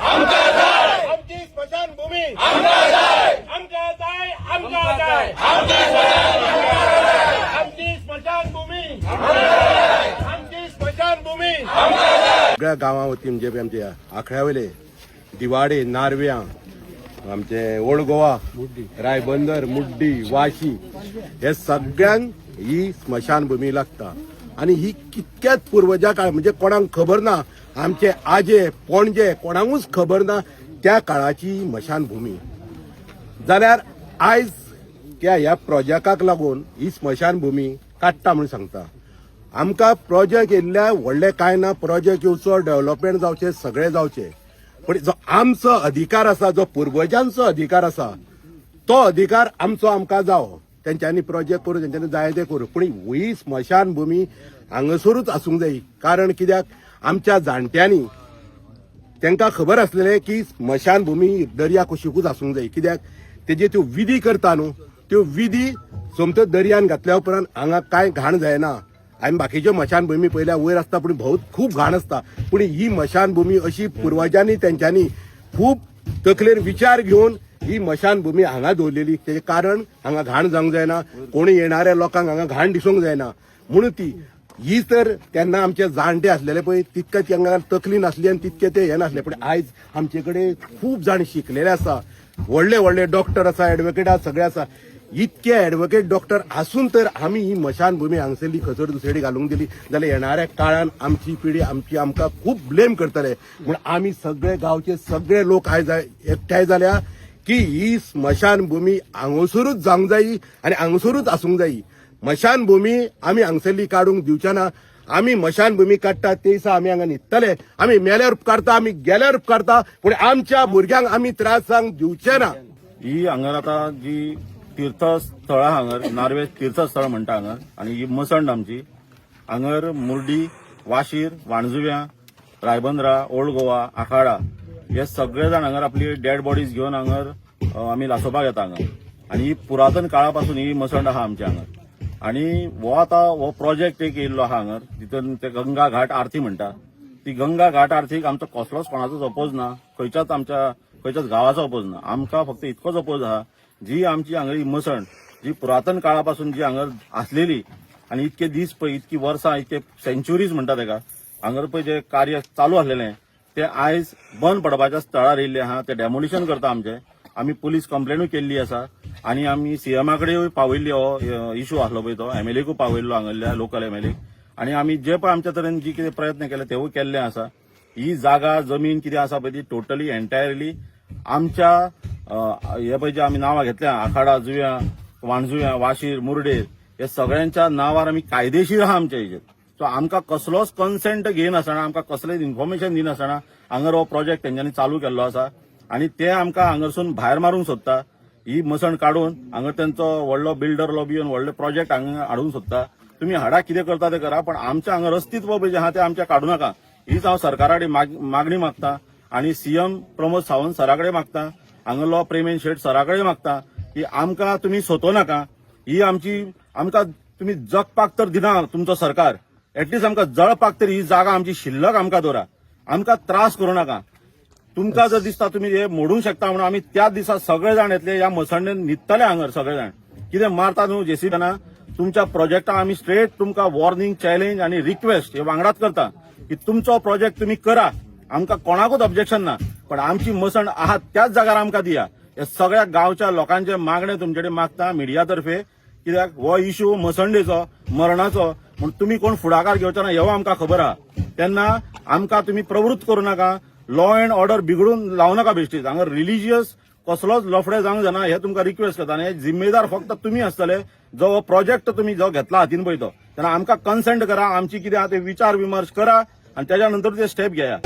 आमची स्मशानभूमी आमकां जाय, आमकां जाय. आमची स्मशानभूमी, आमची स्मशानभूमी. सगळ्या गांवां वतीन, जे आमचे आखड्या वयले, दिवाडे, नार्व्यां, आमचे ओल्ड गोवा, रायबंदर, मुड्डी, वाशी, हे सगळ्यांक ही स्मशानभूमी लागता. आनी ही कितक्याच पुर्वजा काळ, म्हणजे कोणाक खबर ना, आमचे आजे पणजे कोणाकूच खबर ना त्या काळाची स्मशानभूमी. जाल्यार आयज त्या ह्या प्रोजेक्टाक लागून ही स्मशानभूमी काडटा म्हूण सांगता. आमकां प्रोजेक्ट येयल्ल्या व्हडलें कांय ना. प्रोजेक्ट येवचो, डेव्हलपमेंट जावचें, सगळें जावचें, पण जो आमचो अधिकार आसा, जो पुर्वजांचो अधिकार आसा, तो अधिकार आमचो आमकां जावो. तेंच्यांनी प्रोजेक्ट करूं, तेंच्यांनी जाय तें करूं, पूण ही स्मशानभूमी हांगासरूच आसूंक जाय. कारण कित्याक, आमच्या जाणट्यांनी तांकां खबर आसलेलें की स्मशानभूमी दर्या कुशिकूच आसूंक जाय. कित्याक, तेजे त्यो विधी करता न्हू, त्यो विधी सोमत्यो दर्यान घातल्या उपरांत हांगा कांय घाण जायना. आमी बाकीच्यो स्मशानभूमी पळयल्या, वयर आसता पूण भोव खूब घाण आसता. पूण ही स्मशानभूमी अशी पुर्वजांनी तेंच्यांनी खूब तकलेर विचार घेवन ही स्मशानभूमी हांगा दवरलेली. तेजें कारण हांगा घाण जावंक जायना, कोणी येणाऱ्या लोकांक हांगा घाण दिसूंक जायना म्हणून ती ही. तर तेन्ना आमचे जाणटे आसलेले पळय, तितके तांकां तकली नासली आनी तितके ते हे नासले. पूण आयज आमचे कडेन खूब जाण शिकलेले आसा, व्हडले व्हडले डॉक्टर आसा, एडवोकेट आसा, सगळे आसा. इतके एडवोकेट डॉक्टर आसून तर आमी ही स्मशानभूमी हांगसरली खचर दुसरी घालूंक दिली जाल्यार येणाऱ्या काळान आमची पिढी आमची आमकां खूब ब्लेम करतले. म्हूण आमी सगळे गांवचे सगळे लोक आयज एकठांय जाल्या की ही स्मशानभूमी हांगासरूच जावंक जायी आनी हांगासरूच आसूंक जायी. स्मशानभूमी आमी हांगसरली काडूंक दिवचे ना. आमी स्मशानभूमी काडटा ते दिसा आमी हांगा न्हिदतले. आमी मेल्यार उपकारता, आमी गेल्यार उपकारता, पूण आमच्या भुरग्यांक आमी त्रास जावंक दिवचे ना. ही हांगर आतां जी तीर्थस्थळां, हांगर नार्वे तीर्थस्थळ म्हणटा हांगर, आनी ही मसंड आमची हांगर मुर्डी, वाशीर, वाणजुव्या, रायबंदरा, ओल्ड गोवा, आखाडा हे सगळे जाण हांगर आपली डेड बॉडीज घेवन हांगर आमी लासोवपाक येता हांगा. आनी ही पुरातन काळा पासून ही मसंड आहा आमच्या हांगर. आनी हो आतां हो प्रोजेक्ट एक येयल्लो आहा हांगर, तितून ते गंगा घाट आरती म्हणटा. ती गंगा घाट आरतीक आमचो कसलोच कोणाचोच अपोज ना, खंयच्याच आमच्या खंयच्याच गांवाचो अपोज ना. आमकां फक्त इतकोच अपोज आहा, जी आमची हांगा ही मसण जी पुरातन काळा पासून जी हांगर आसलेली आनी इतके दीस पळय, इतकी वर्सां, इतके सेंच्युरीज म्हणटा तेका, हांगर पळय जे कार्य चालू आसलेलें ते आयज बंद पडपाच्या स्थळार येयल्लें आहा. ते डेमोलिशन करता आमचें. आमी पुलीस कंप्लेनूय केल्ली आसा आनी आमी सीएमा कडेन पावयल्ली. हो इशू आसलो पळय तो एमएलएकूय पावयल्लो, हांगल्ल्या लोकल एमएलए. आनी आमी जे पळय आमच्या तरेन जी कितें प्रयत्न केले तेवूय केल्ले आसा. ही जागा जमीन कितें आसा पळय ती टोटली एंटायरली आमच्या हे पळय जे आमी नांवां घेतल्या, आखाडा, जुव्या, वाणजुव्या, वाशीर, मुर्डेर, हे सगळ्यांच्या नांवार आमी कायदेशीर आहा आमच्या हेजेर. सो आमकां कसलोच कन्सेंट घेयनासतना, आमकां कसलेंच इन्फॉर्मेशन दिनासतना हांगर हो प्रोजेक्ट तेंच्यांनी चालू केल्लो आसा आनी ते आमकां हांगारसून भायर मारूंक सोदता. ही मसण काडून हांगा तेंचो व्हडलो बिल्डर लॉबी येवन व्हडले प्रोजेक्ट हांगा हाडूंक सोदता. तुमी हाडा, कितें करता ते करा, पण आमच्या हांगा अस्तित्व पळय जें आहा तें आमच्या काडूं नाका. हीच हांव सरकारा कडेन मागणी मागता आनी सीएम प्रमोद सावंत सरा कडेन मागता, हांगालो प्रेमेन शेट सरा कडेन मागता की आमकां तुमी सोतो नाका. ही आमची, आमकां तुमी जगपाक तर दिना तुमचो सरकार, एटलिस्ट आमकां जळपाक तरी ही जागा आमची शिल्लक आमकां दवरा. आमकां त्रास करूं नाका. तुमकां जर दिसता तुमी हे मोडूंक शकता म्हणून, आमी त्याच दिसा सगळे जाण येतले, ह्या मसंडेन न्हिदतले हांगर सगळे जाण. कितें मारता न्हू जेसीबी, तुमच्या प्रोजेक्टाक आमी स्ट्रेट तुमकां वॉर्निंग, चॅलेंज आनी रिक्वेस्ट हे वांगडाच करता की तुमचो प्रोजेक्ट तुमी करा, आमकां कोणाकूच ऑब्जेक्शन ना, पण आमची मसंड आहा त्याच जाग्यार आमकां दिया. हे सगळ्या गांवच्या लोकांचे मागणे तुमचे कडेन मागता मिडिया तर्फे. कित्याक हो इशू मसंडेचो, मरणाचो म्हूण तुमी कोण फुडाकार घेवचो ना हेवूय आमकां खबर आहा. तेन्ना आमकां तुमी प्रवृत्त करूं नाका, लॉ अँड ऑर्डर बिगडून लावं नाका बेश्टीच. हांगा रिलिजियस कसलोच लफडे जावंक जायना हे तुमकां रिक्वेस्ट करता. आनी हे जिम्मेदार फक्त तुमी आसतले, जो हो प्रोजेक्ट तुमी जो घेतला हातीन पळय तो. तेन्ना आमकां कन्सेंट करा, आमची कितें आहा ते विचार विमर्श करा आनी तेच्या नंतर ते स्टेप घेया.